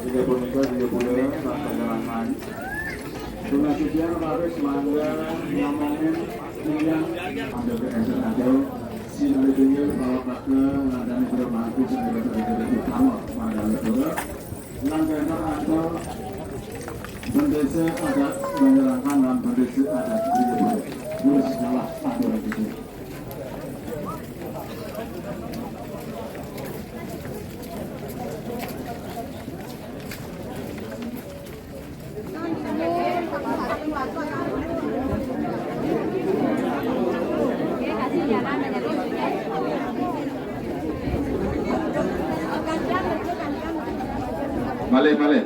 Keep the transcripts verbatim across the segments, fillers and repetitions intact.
Inggih punika, inggih punika, lan panjenengan. Selanjutnya, Pak Ris, mangga nyamongin tiyang ambil ke S N A Jauh, sinambi tunggil, bawa ke ngandani Bro Markus, yang ada di Taman, mangga lepura. Lan kenter antar bendesa adat Banjarangkan lan bendesa adat Belitung. Wis salah atur iki. Malih, malih.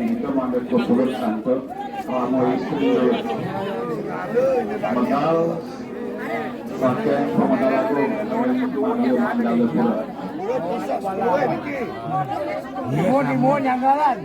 Ini mangga kuburan santo ramo istri medal saking pemedal agung ring Mandala Mandalepura. Timun, timun, nyanggalan.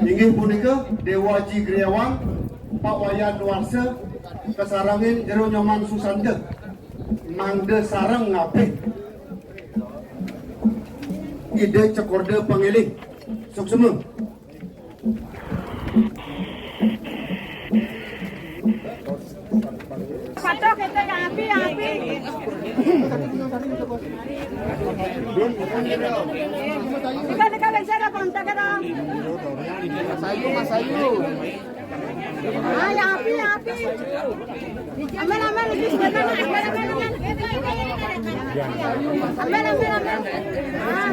Inggih punika Dewa Aji Griawan, Pak Wayan Nuarsa, kasarengin Jero Nyoman Susanta, mangda sareng ngabih Ida Cekorda Pangeling. Suksma. Patuh kita yang api, yang api. Dekat, dekat, dekat, saya dah kontak dah. Mas Ayu, Mas Ayu. Ah, yang api, yang api. Ambil, ambil, lebih sebentar, ambil, ambil, ambil. Ambil, ambil, ambil. Ah.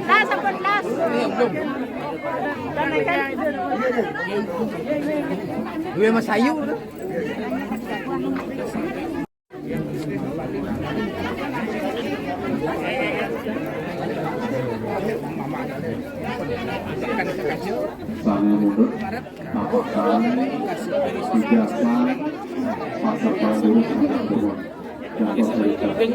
Last, sampai last. Duwe Mas Ayu. Sana mundur, nampakkan tiga sang pasar pandulus akan turun. Jatuh cerita.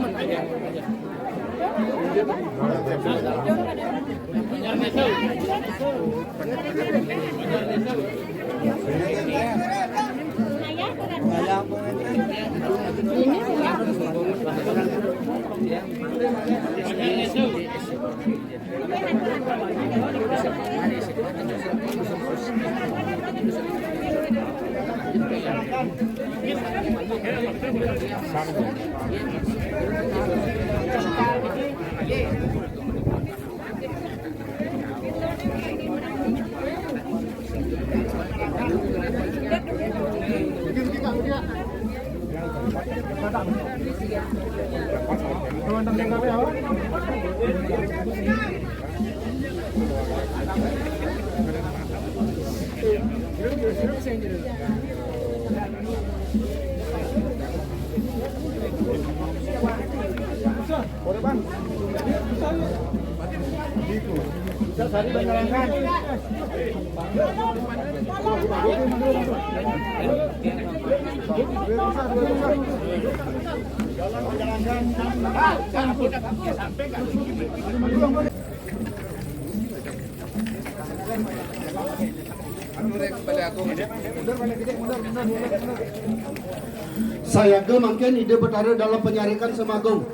Sayaga mangkin Ida Betara Dalem Panyarikan Semagung.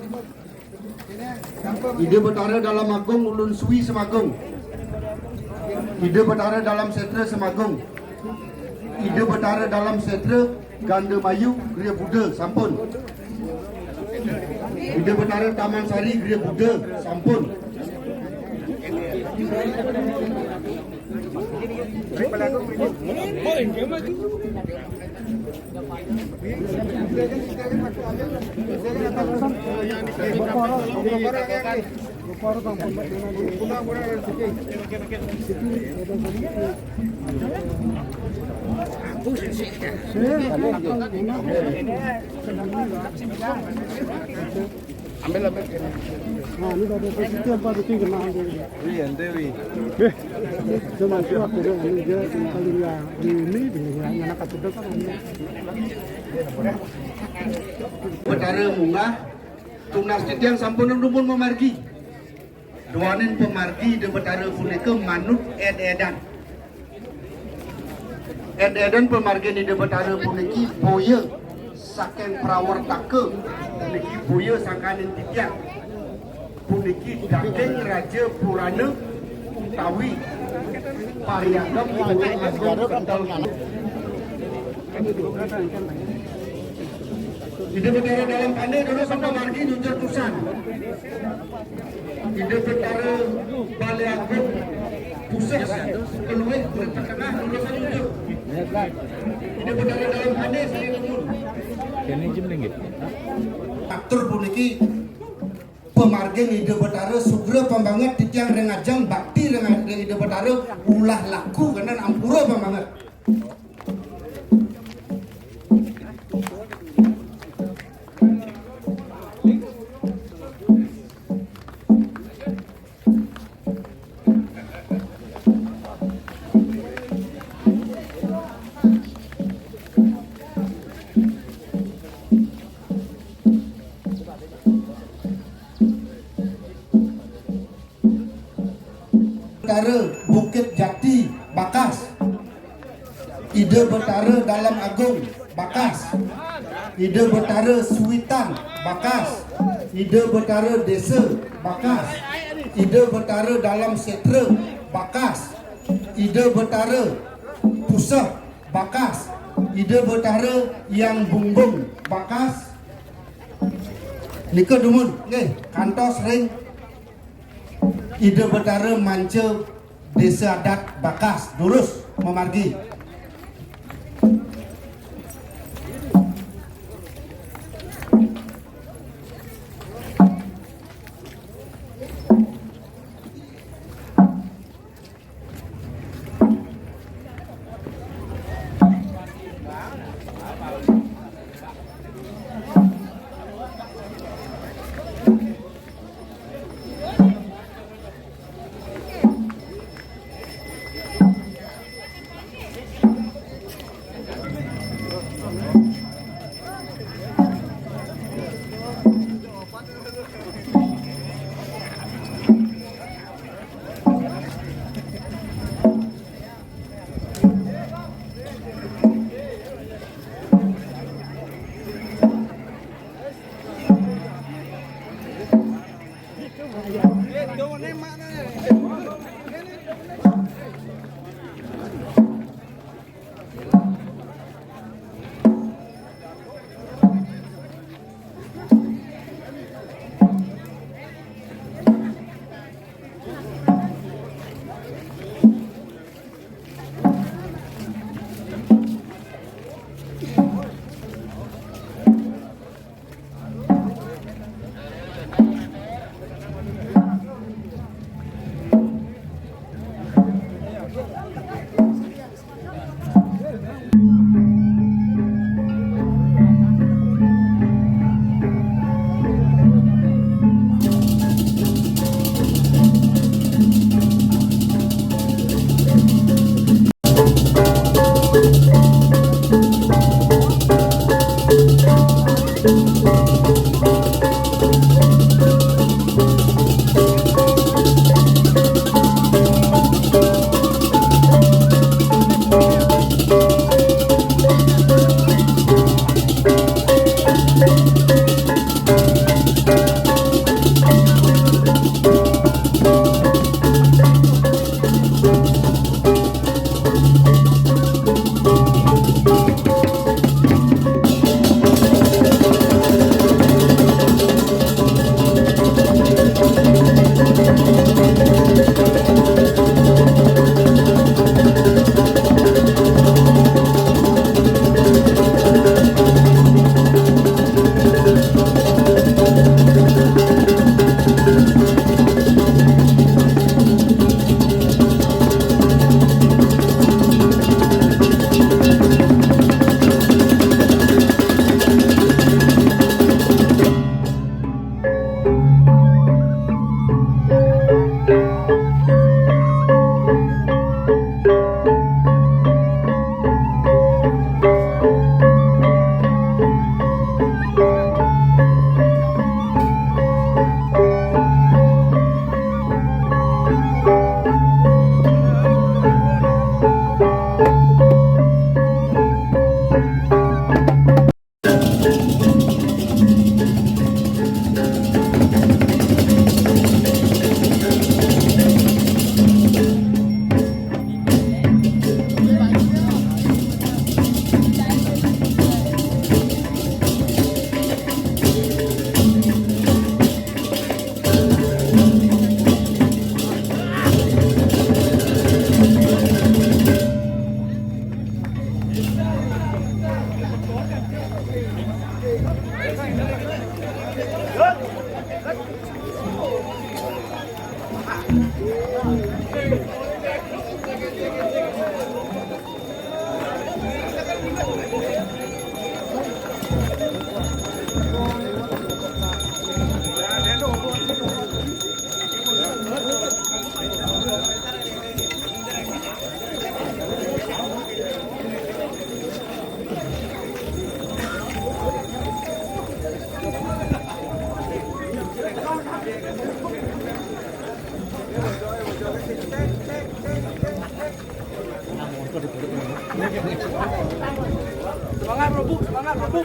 Ida Betara Dalem Agung Ulun Suwi Semagung. Ida Betara Dalem Setra Semagung. Ida Betara Dalem Setra Ganda Mayu Griya Buda sampun. Ida Betara Taman Sari Griya Buda sampun. Ambil, ambil. Nah, ini udah ada posisi apa itu kena ambil. Iya, ente, wi. Eh, cuma suap juga, ini dia yang paling ya, di ini, di ini, yang anak kecil kan ini. Betara munggah, tunas titiang sampun dumun mamargi. Duaning pamargi Ida Betara punika manut ed-edan. Ed-edan pamargin Ida Betara puniki boya saking prawartaka, puniki boya sangkaning titiang. Puniki daging raja purana utawi pariagam. Ida Betara Dalem Pandai durus pamargi nyuncur tusan. Ida Betara Balé Agung Puseh, keluih, urip tengah, lulusan nyuncur. Ida Betara Dalem Pandai, sané dumun. Atur puniki pamargin Ida Betara sugra pamanget titiang ring ajeng bakti ring, ring Ida Betara ulah laku kenten ampura pamanget. Betara Bukit Jati, bakas. Ida Betara Dalem Agung, bakas. Ida Betara Suwitan, bakas. Ida Betara Desa, bakas. Ida Betara Dalem Setra, bakas. Ida Betara Puseh, bakas. Ida Betara Hyang Bumbung, bakas. Nika dumun, nggih, kantos ring Ida Betara Manca Desa Adat, bakas, durus mamargi. Semangat, Bro, Bu. Semangat, Bro, Bu.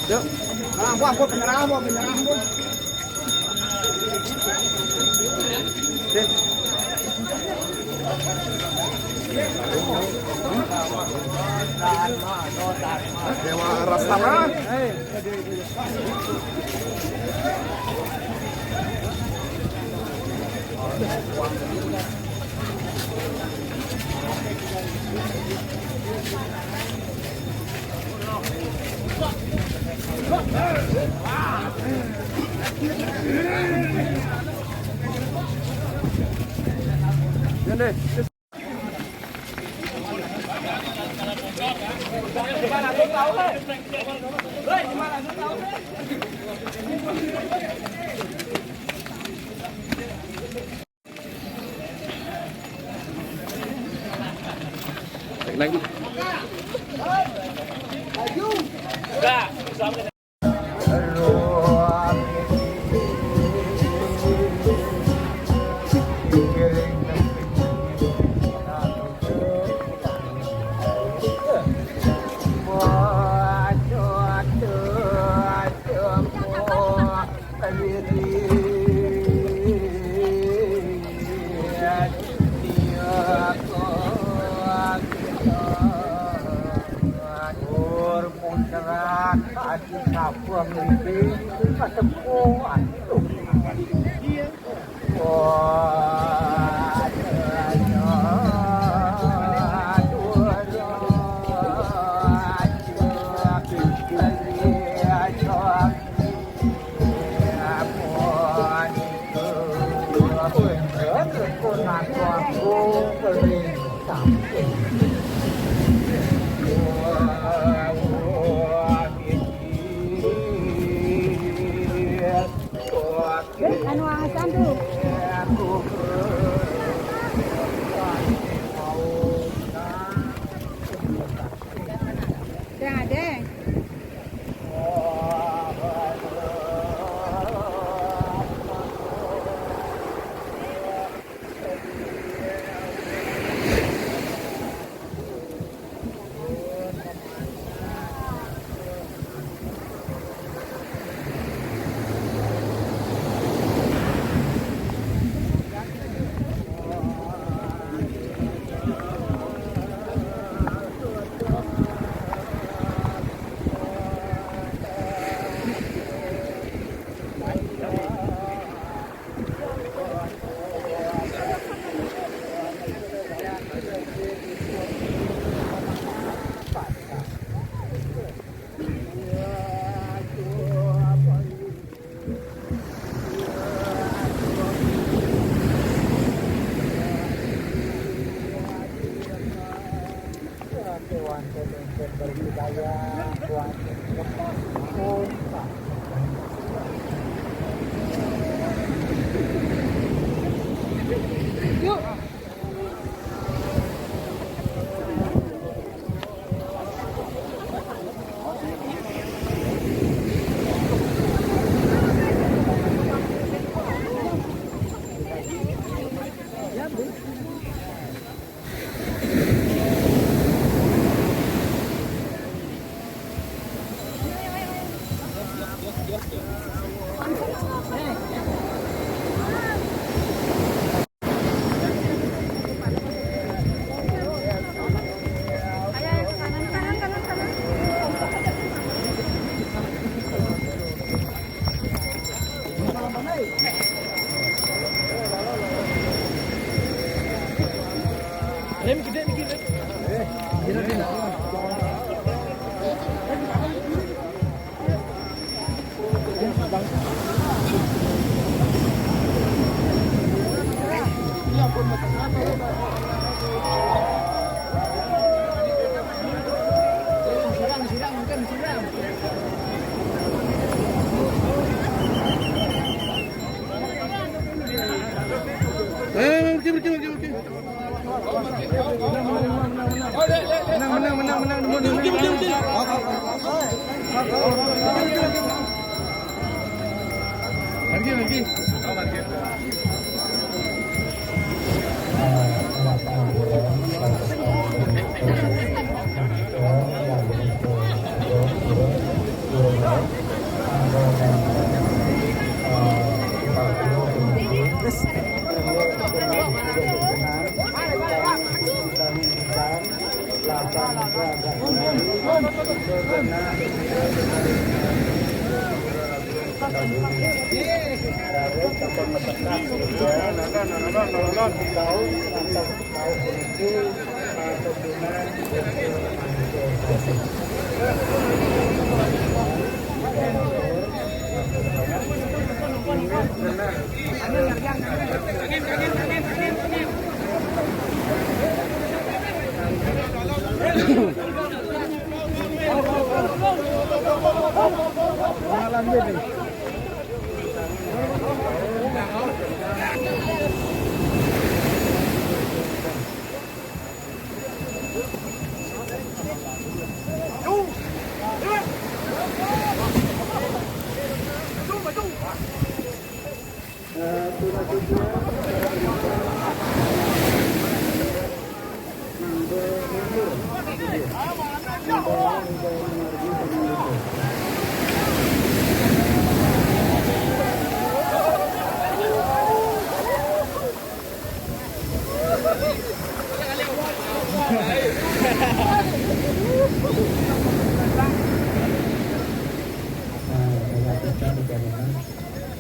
Yuk. Nah, buah, buah, penyerah, buah, penyerah, buah. Oke. Dewa Rastama. Lagi. Putra kadi sabuh mriki katempo antuk. Anu asan tuh. Yang ada. Eh, oke, oke, oke, oke. Menang, menang, menang, menang, menang, menang. Oke, oke, oke. Margi, margi. Oh, margi.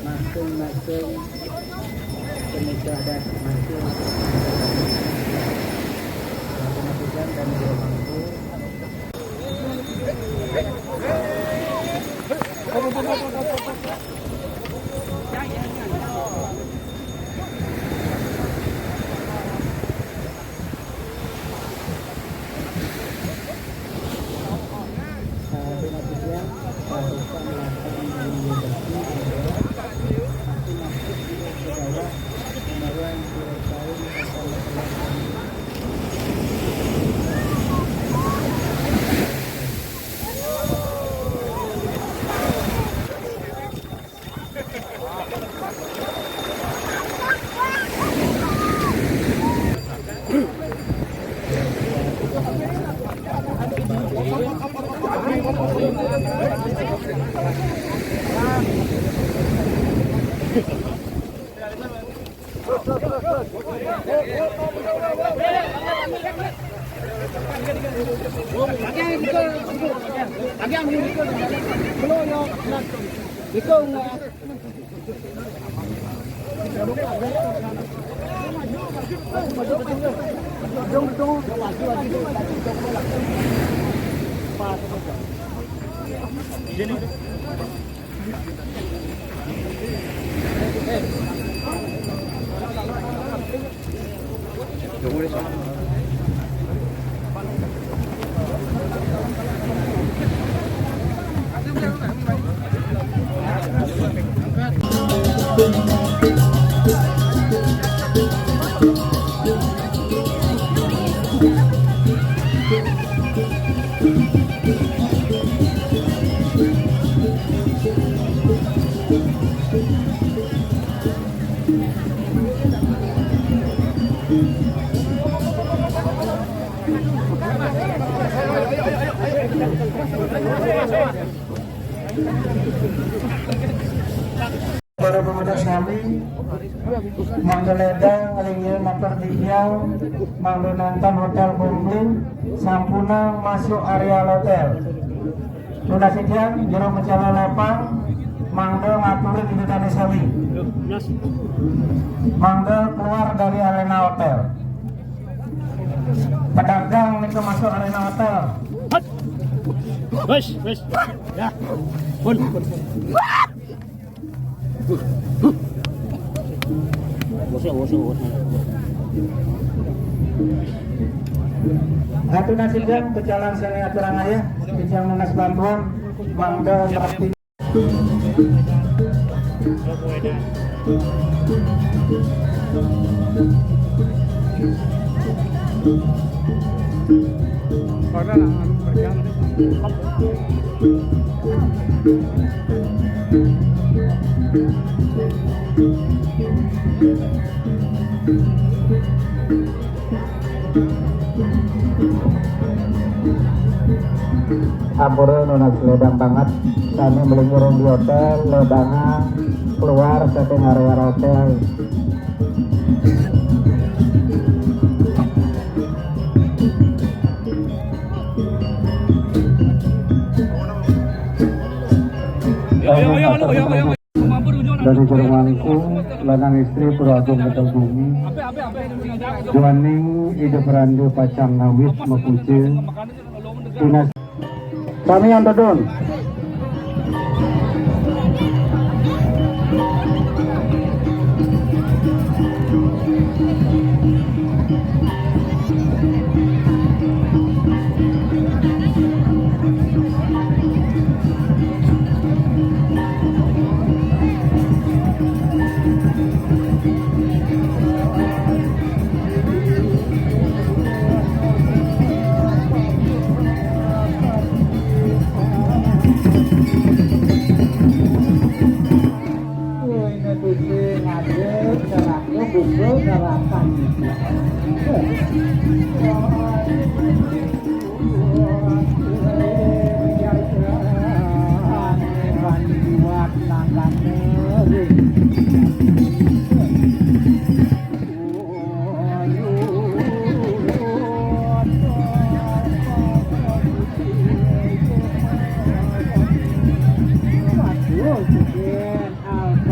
Masing-masing pemuda adat masing-masing dan guru mampu. Para pemuda sami, mangda ledang nglingga motor Digiang, mangda nonton Hotel Bungkling, sampunang masuk areal hotel. Tunas titiang, Juru Macalah Lepang, mangda ngaturin ida dané sami. Mangda keluar dari arena hotel. Pedagang nika masuk arena hotel. Wes, wes. Ya. Pun, pun, pun. Wosok, wosok, wosok. Aturan sidang pecalang sami aturang ayah, titiang nunas bantuan, mangda ngerti. Pada lah, anu, kerjaan. Ampura nunas ledang banget, sami malinggih ring di hotel, ledangé keluar saking area hotel. Yo, yo, yo, yo, yo, yo. Dadi jero mangku, lanang istri Pura Agung Kendal Bumi, duaning Ida Peranda pacang ngawis mapuja, tunas. Sami antedun.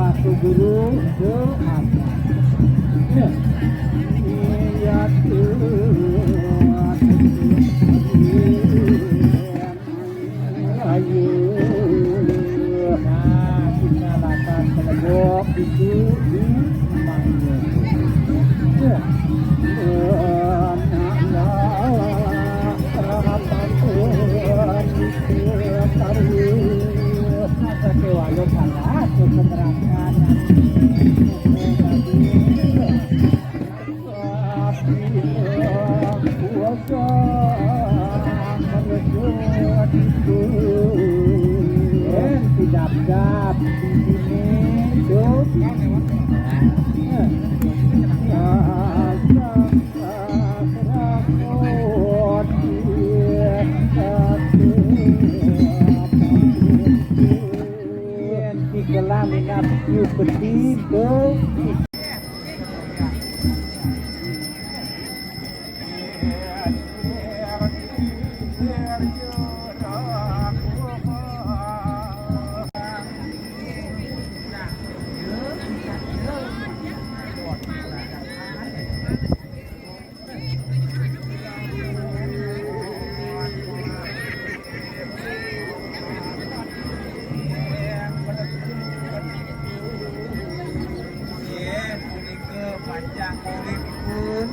Alfa Guru ke atas. Niat. Ayo. Nah, kita lakukan kelompok itu di mangga. Ya. Nah, ya. Harapan Tuhan itu terus. Masa kewayo salah keberatan. Nggih, punika panjang uripun.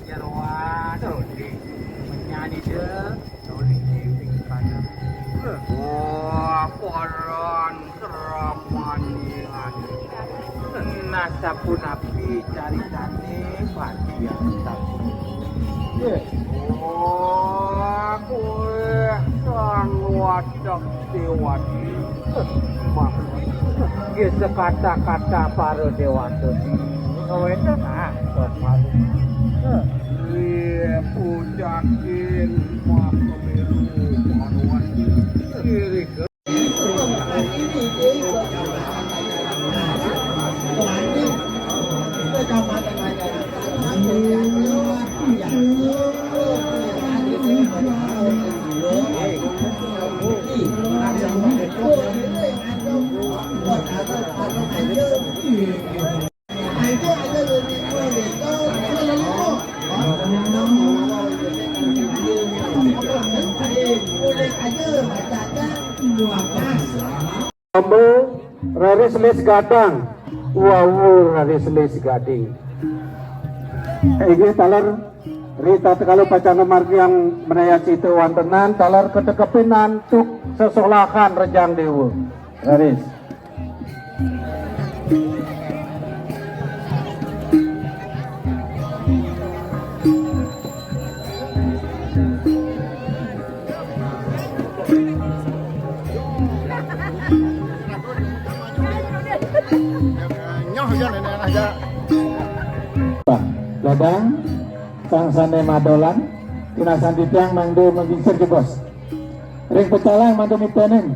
Jeroan, Dodi. Menyanyi deh, Dodi Dewi pada. Wah, koran keramanian. Nah, sapunapi caritane bagian sapunapi. Wah, kowe sang wadah Dewati. Mak, nggih sekata-kata para dewata. Wenten, ah, sopan. Nggih, pujakin Mak Kemiru Marwan. Ngiring. Ambo, raris lis gadang. Wawu, raris lis gading. Inggih taler, ritatkala pacang margiang menaya cita wantenan, taler katekepin antuk sesolahan rejang dewa. Raris. Ledang, sang sané madolan, tunasan titiang mangda mabincang jebos. Ring pecalang mangda mitenin.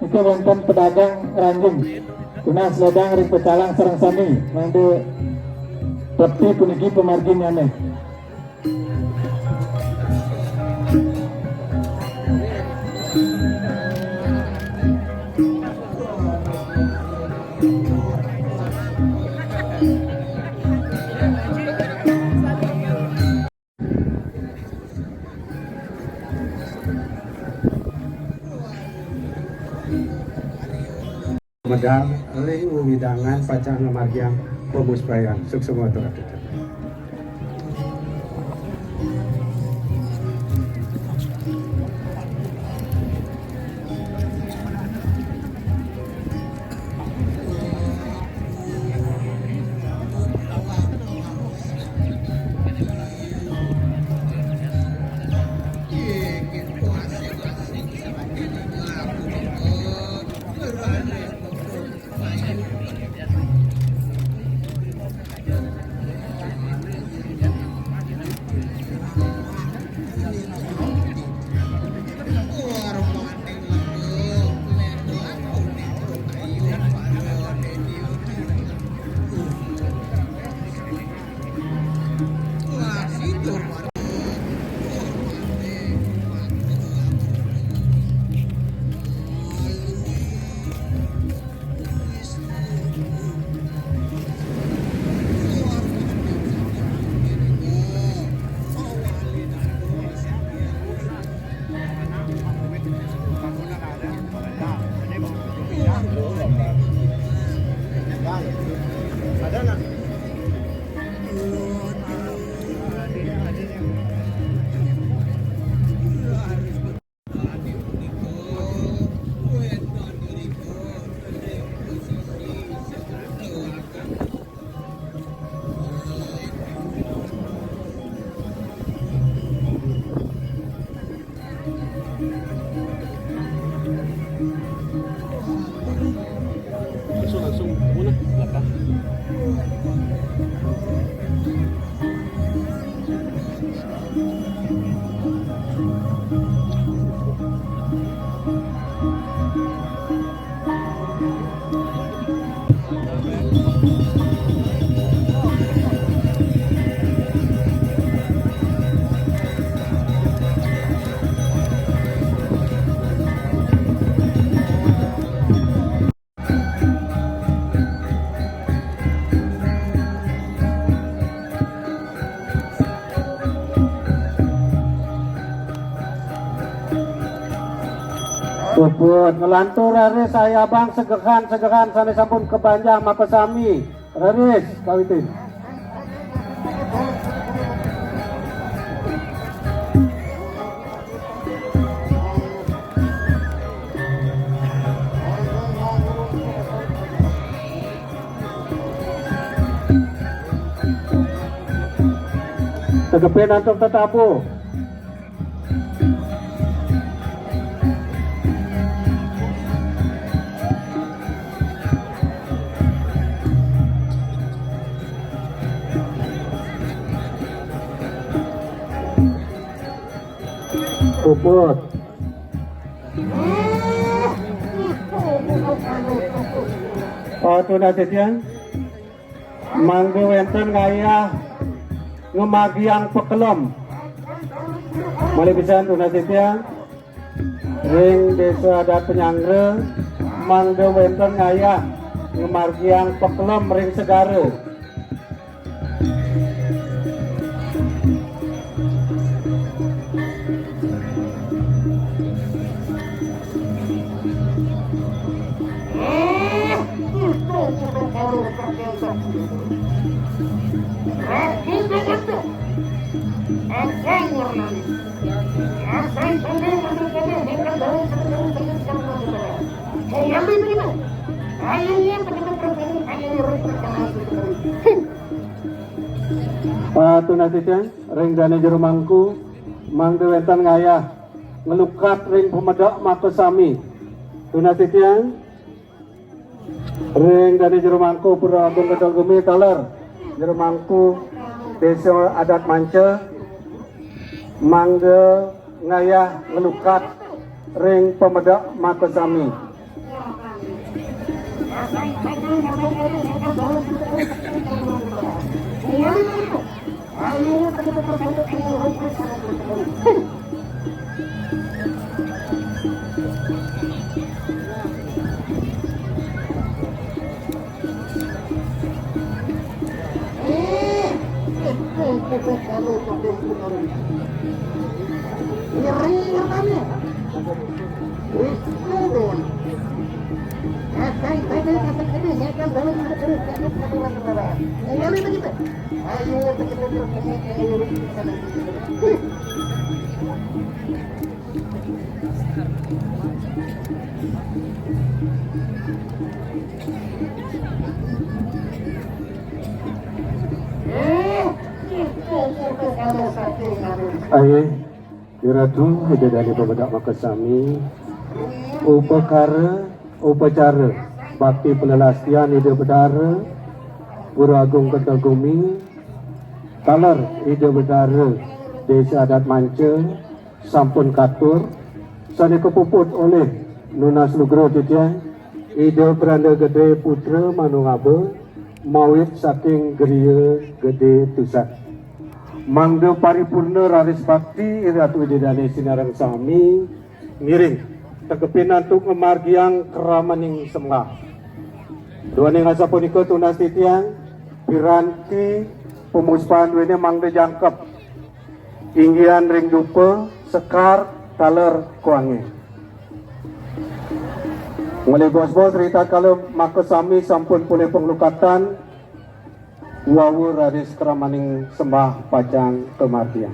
Niki wénten pedagang ngranjing. Tunas ledang ring pecalang sareng sami, mangda pepti puniki pamarginnyané. Medal ring wewidangan pacang ngamargiang pamuspayan. Suksma tur atur. Langsung, langsung. Muna, belakang. Puput, nglantur raris Ayu Abang segehan-segehan sané sampun kabanjang makasami. Raris kawitin. Tegepin antuk tetabuh. Puput. Oh, tunas titiang. Mangda wénten ngayah ngamargiang pakelem. Malih pisan tunas titiang. Ring Désa Adat Penyanggra, mangda wénten ngayah ngamargiang pakelem ring segara. Patunas titiang, ring dané jero mangku, mangda wénten ngayah nglukat ring pamedek makasami. Tunas titiang. Ring dané Jero Mangku Pura Agung Kendal Gumi taler Jero Mangku Désa Adat Manca mangda ngayah nglukat ring pamedek makasami. Aye, Iratu, Ida Dane pamedek makasami, upakara, upacara, bakti palelastian Ida Betara, Pura Agung Kendal Gumi, taler Ida Betara, Desa Adat Manca, sampun katur, sane kapuput olih nunas lugra titiang, Ida Branda Gede Putra Manungaba, mawit saking Griya Gede Tusan. Mangda paripurna raris bakti Ratu Ida Dane sinareng sami ngiring tegepin antuk ngamargiang kramaning sembah. Duaning asapunika tunas titiang, piranti pamuspan duene mangda jangkep. Inggihan ring dupa, sekar, taler, kuange. Malih bos-bos ritatkala makasami sampun polih panglukatan, wawu raris kramaning sembah pacang kamargiang.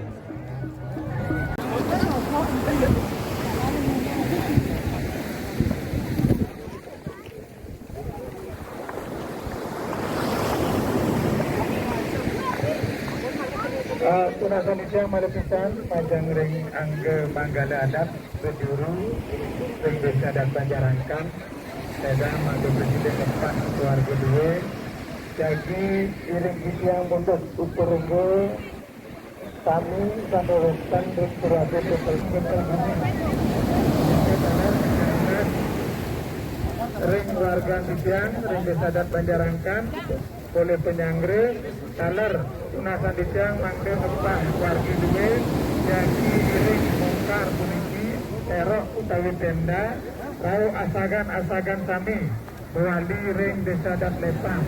Eh, tunasan titiang malih pisan majeng ring angga manggala adat, prajuru ring Desa Adat Banjarangkan, sedeng mangda presiden ngepah keluarga due, jagi iring titiang mundut uperungga sami sane wenten ring pura adat Kendal Gumi. Ring wargan titiang, ring Desa Adat Banjarangkan, polih panyanggra, taler tunasan titiang mangda ngepah wargi due, jagi iring mungkar puniki, terok utawi tenda, rauh asagan-asagan sami mawali ring Desa Adat Lepah,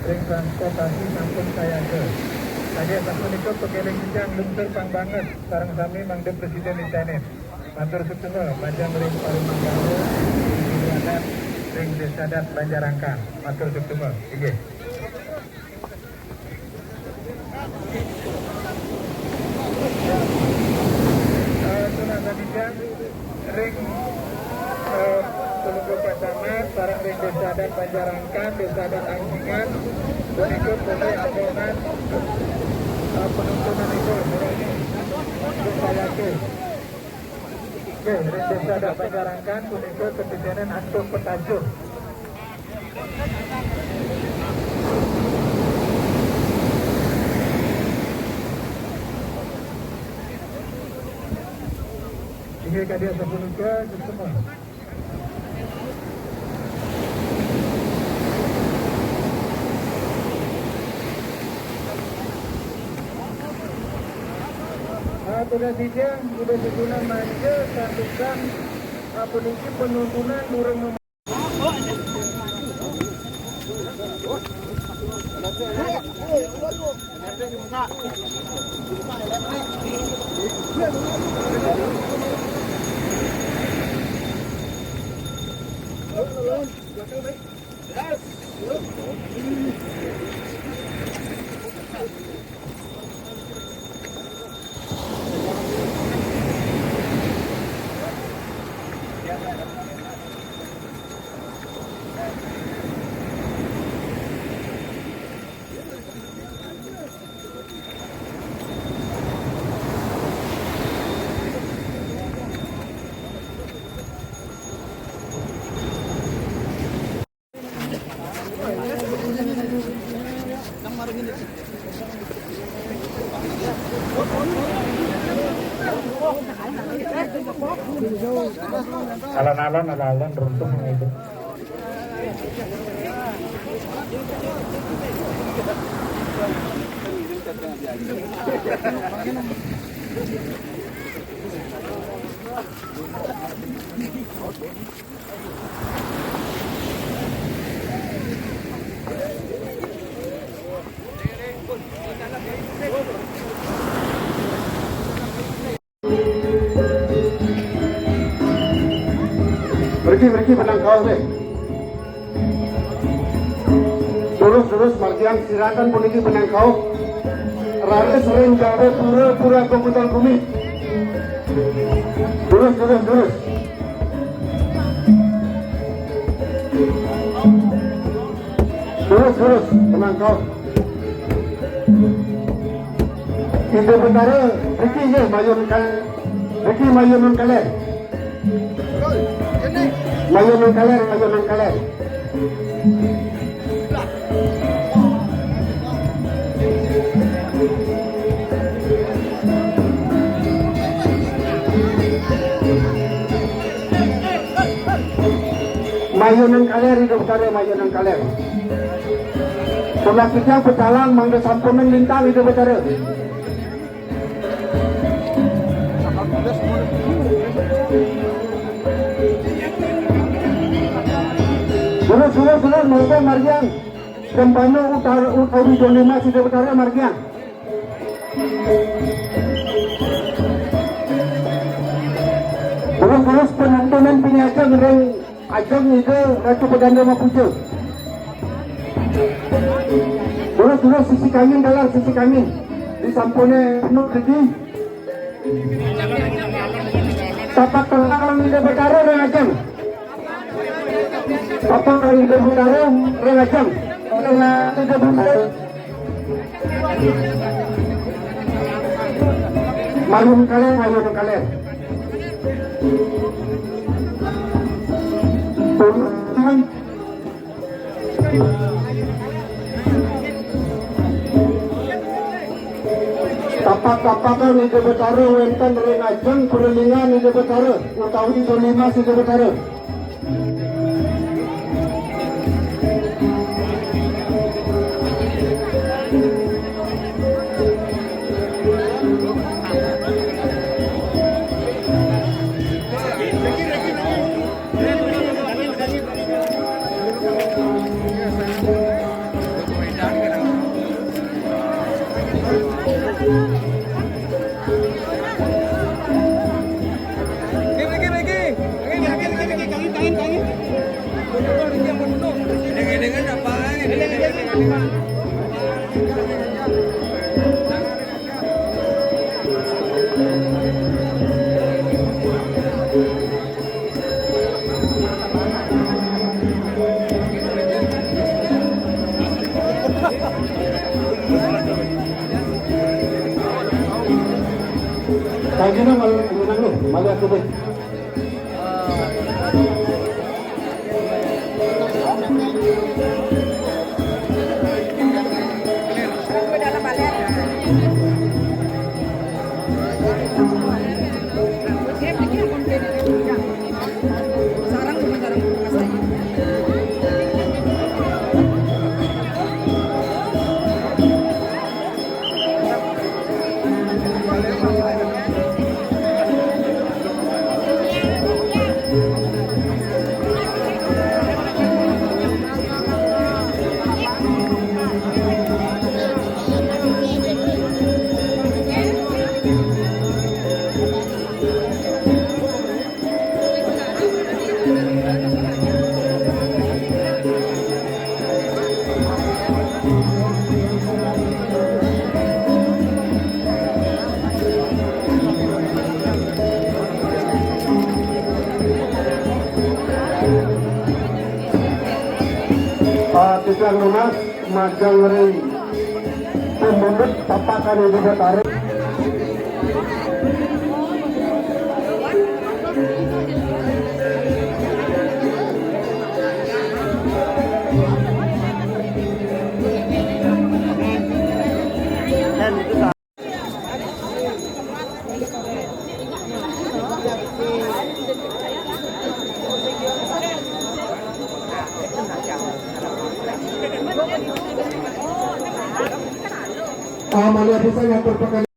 ring transportasi sampun sayaga. Kadi asapunika pakeling titiang lungsur pang banget, sareng sami mangda presiden nitaenin. Matur suksma, majeng ring paremanggala, adat ring Desa Adat Banjarangkan. Matur suksma. Inggih. Eh, tunas titiang ring, eh, Pelungguh Pasaman, sareng ring Desa Adat Banjarangkan, Desa Adat Angkingan, punika polih adonan, eh, penuntunanipun, Desa Yake. Nggih, ring Desa Adat Banjarangkan punika katitinan antuk petajuh. Inggih kadi asapunika, suksma. Ah, tugas titiang, Ida Susunan mangda santukan, ah, puniki penuntunan durung mem- Alon-alon, alon-alon, runtuh na idup. Mriki, mriki benang kaos deh. Durus, durus, margiang, silakan puniki benang kaos. Raris ring gawé pura, pura Agung Kuntal Bumi. Durus, durus, durus. Durus, durus, benang kaos. Ida Betara, mriki nggih mayun kal-, mriki mayun kaler. Mayun kaler, mayun kaler. Mayun kaler, Ida Betara, mayun kaler. Kula titiang pecalang mangda sampun lintang, Ida Betara. Durus, durus, durus, monggo margiang. Sempana utar-, utawi Donimas Ida Betara margiang. Durus, durus, penantunan piniaga ngereng. Ajeng Ida Ratu Pedanda mapuja. Durus, durus, sisi kangin, dalar, sisi kangin. Disampune penuh regi. Tapak tangan Ida Betara ring ajeng. Tapak tangan Ida Betara ring ajeng. Ring Ida Betara. Mayun kaler, mayun kaler. Tapak-tapakan Ida Betara wénten ring ajeng prilinggan Ida Betara utawi Donimas Ida Betara. Kagina malu menang nih, malu aku deh. Ah, titiang nunas majeng ring pemundut tapakan Ida Betara. Amalia Busa yang berpakaian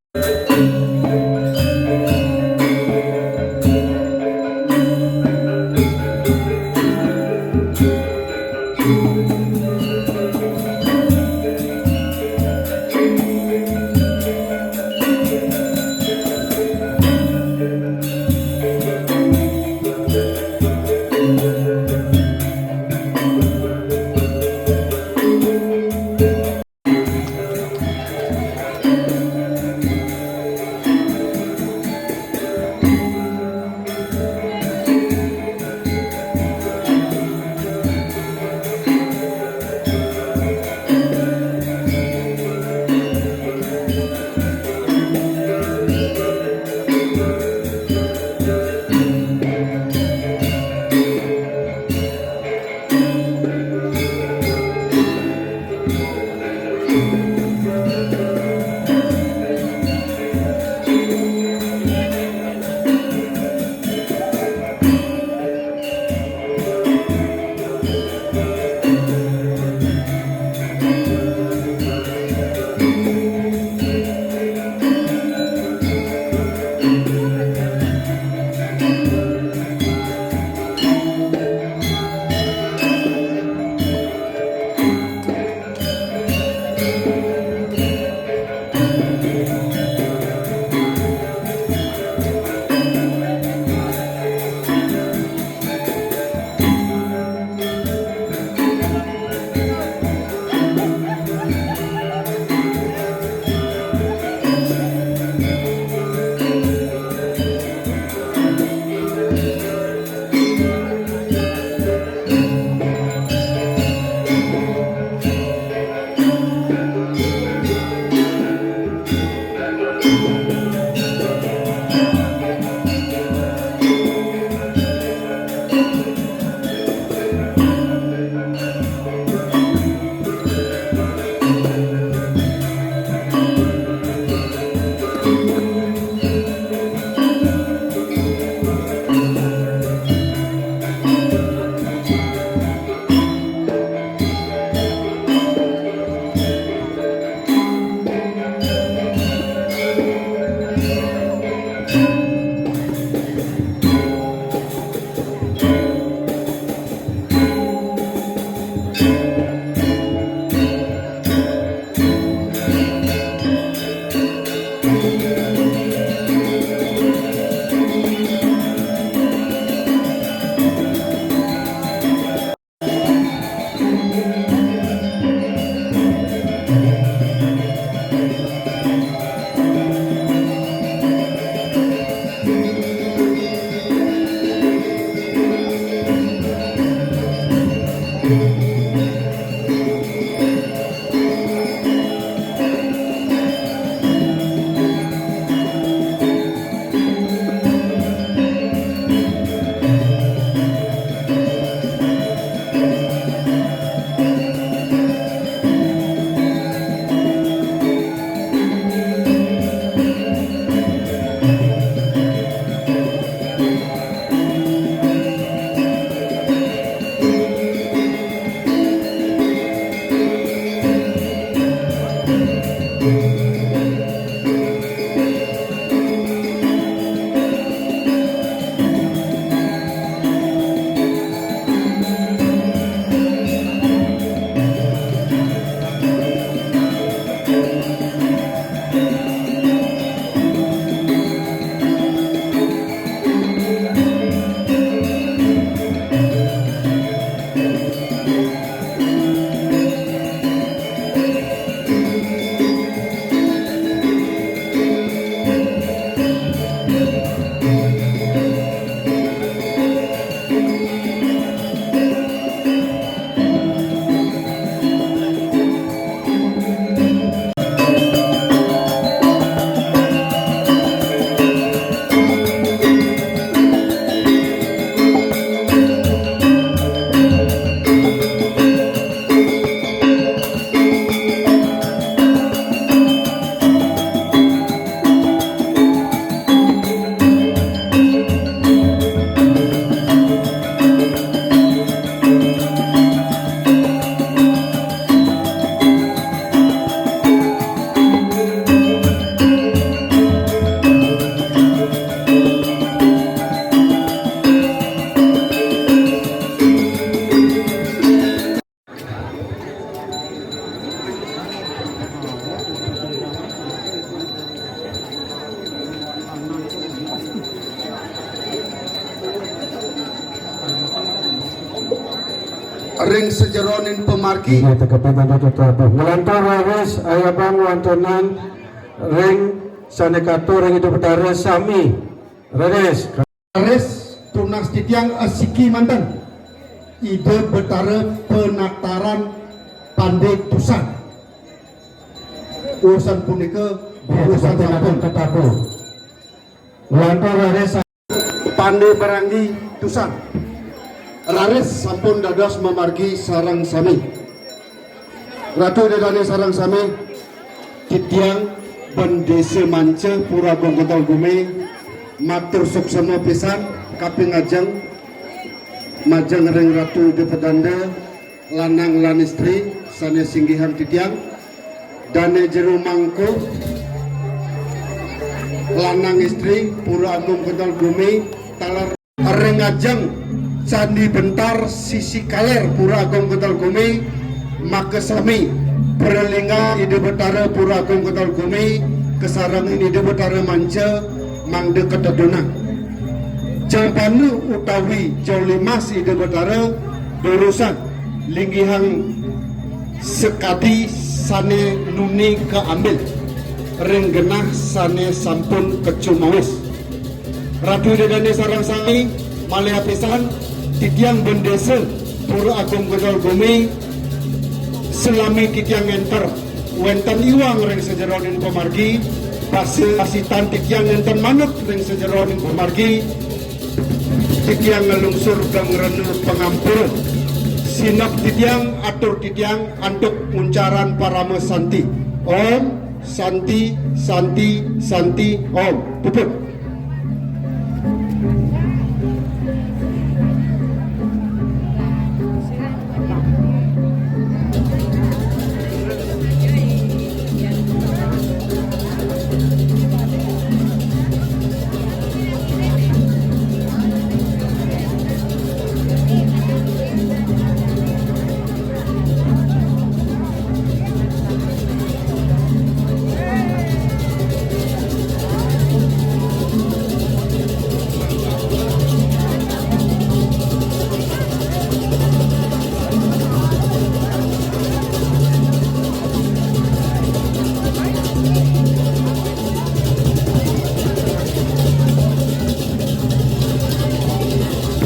Ring sajeroning pamargi. Inggih, teka pinten tata tabuh. Nglantur raris ayabang wontenan ring sane katur ring Ida Betara sami. Raris. Raris tunas titiang asiki manten Ida Betara Penataran Pande Tusan. Urusan punika, urusan sampun tetapu. Nglantur raris Pande Beranggi Tusan. Raris sampun dados mamargi sareng sami. Ratu Ida Dane sareng sami, titiang Bendesa Manca Pura Agung Kendal Gumi matur suksema pisan kaping ajeng majeng ring Ratu Ida Pedanda, lanang lan istri sane singgihang titiang, Dane Jero Mangku, lanang istri Pura Agung Kendal Gumi, taler ring ajeng Candi Bentar sisi kaler Pura Agung Kendal Gumi, makasami pralingga Ida Betara Pura Agung Kendal Gumi kasarengin Ida Betara Manca mangda katedunang. Jambana utawi jolimas Ida Betara durusang linggihang sakadi sane nuni kaambil ring genah sane sampun kacumawis. Ratu Ida Dane sareng sami, malih apisan titiang Bendesa Pura Agung Kendal Gumi, salami titiang ngenter wenten iwang ring sajeroning pamargi, pasih-pasihan titiang nenten manut ring sajeroning pamargi, titiang nglungsur geng rena pangampura. Sineb titiang, atur titiang antuk nguncaran parama santi. Om Santi, Santi, Santi, Om. Puput.